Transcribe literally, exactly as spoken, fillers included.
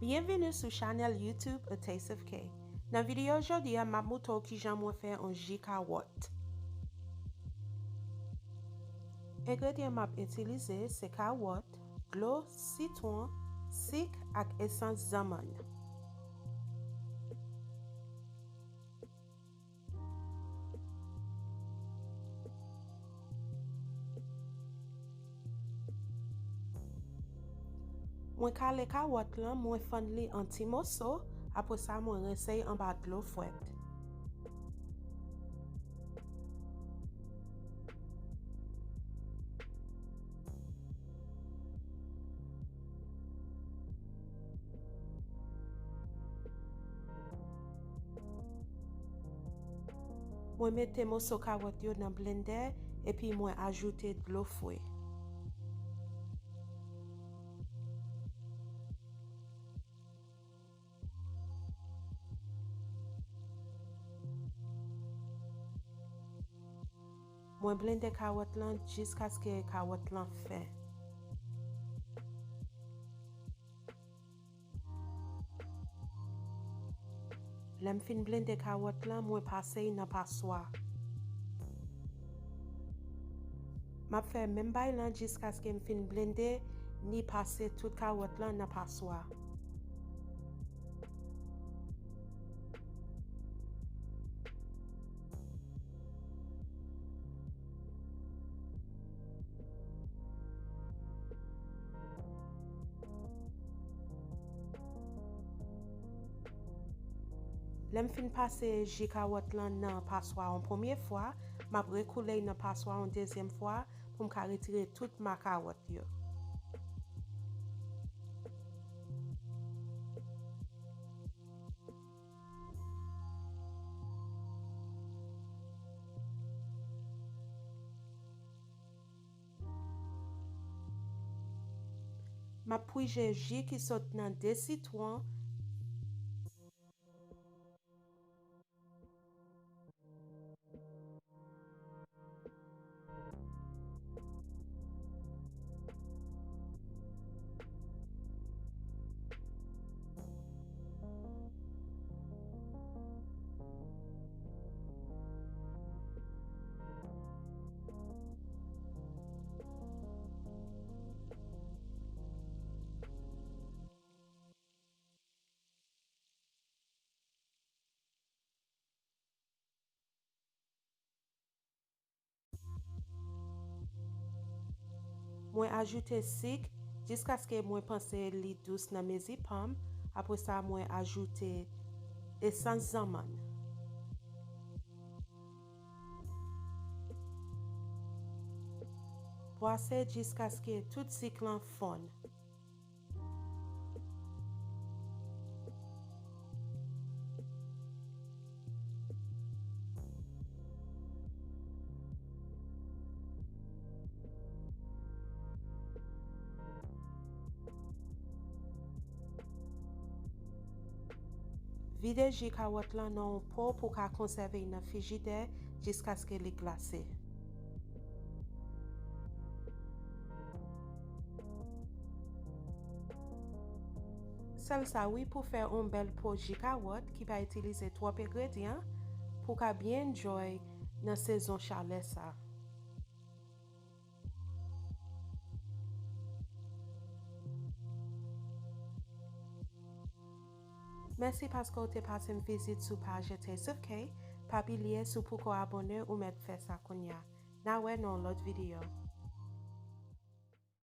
Byenvini sou chanèl YouTube A Taste of K. Nan videyo jodi a, m ap moutre w kijan mwen fè yon ji kawòt. Engredyan m ap itilize se kawòt, dlo, sitwon, sik ak esans zanmann. Mwen kale kawòt lan, mwen fann li an ti moso, apre sa mwen rense l anba dlo frèt. Mwen mete moso kawòt yo nan blendè epi mwen ajoute dlo fre. Mwen blende kawòt lan jiskaske kawòt lan fen. Lè m fin blende kawòt lan, mwen pase l nan paswa. M ap fè menm bagay lan jiskaske m fin blende ni pase tout kawòt lan nan paswa. Lè m fin pase ji kawòt lan nan paswa yon premye fwa, m ap rekoule l nan paswa yon dezyèm fwa pou m ka retire tout ma kawòt yo. M ap pwije ji ki sot nan de sitwon. Mwen ajoute sik jiskaske mwen panse li dous nan mezi pa m. Apre sa, mwen ajoute esans zanmann. Bwase jiskaske tout sik lan fonn. Vide ji kawòt lan nan yon po pou w ka konsève l nan frijidè jiskaske li glase. Sèl sa wi, pou fè yon bèl po ji kawòt ki pa itilize twòp engredyan, pou w ka byen enjoy nan sezon chalè sa. Mèsi paske w te pase m vizit sou paj A Taste of K. Pa bliye, si w poko abòne, ou mèt fè sa kounye a. N a wè nan yon lòt videyo.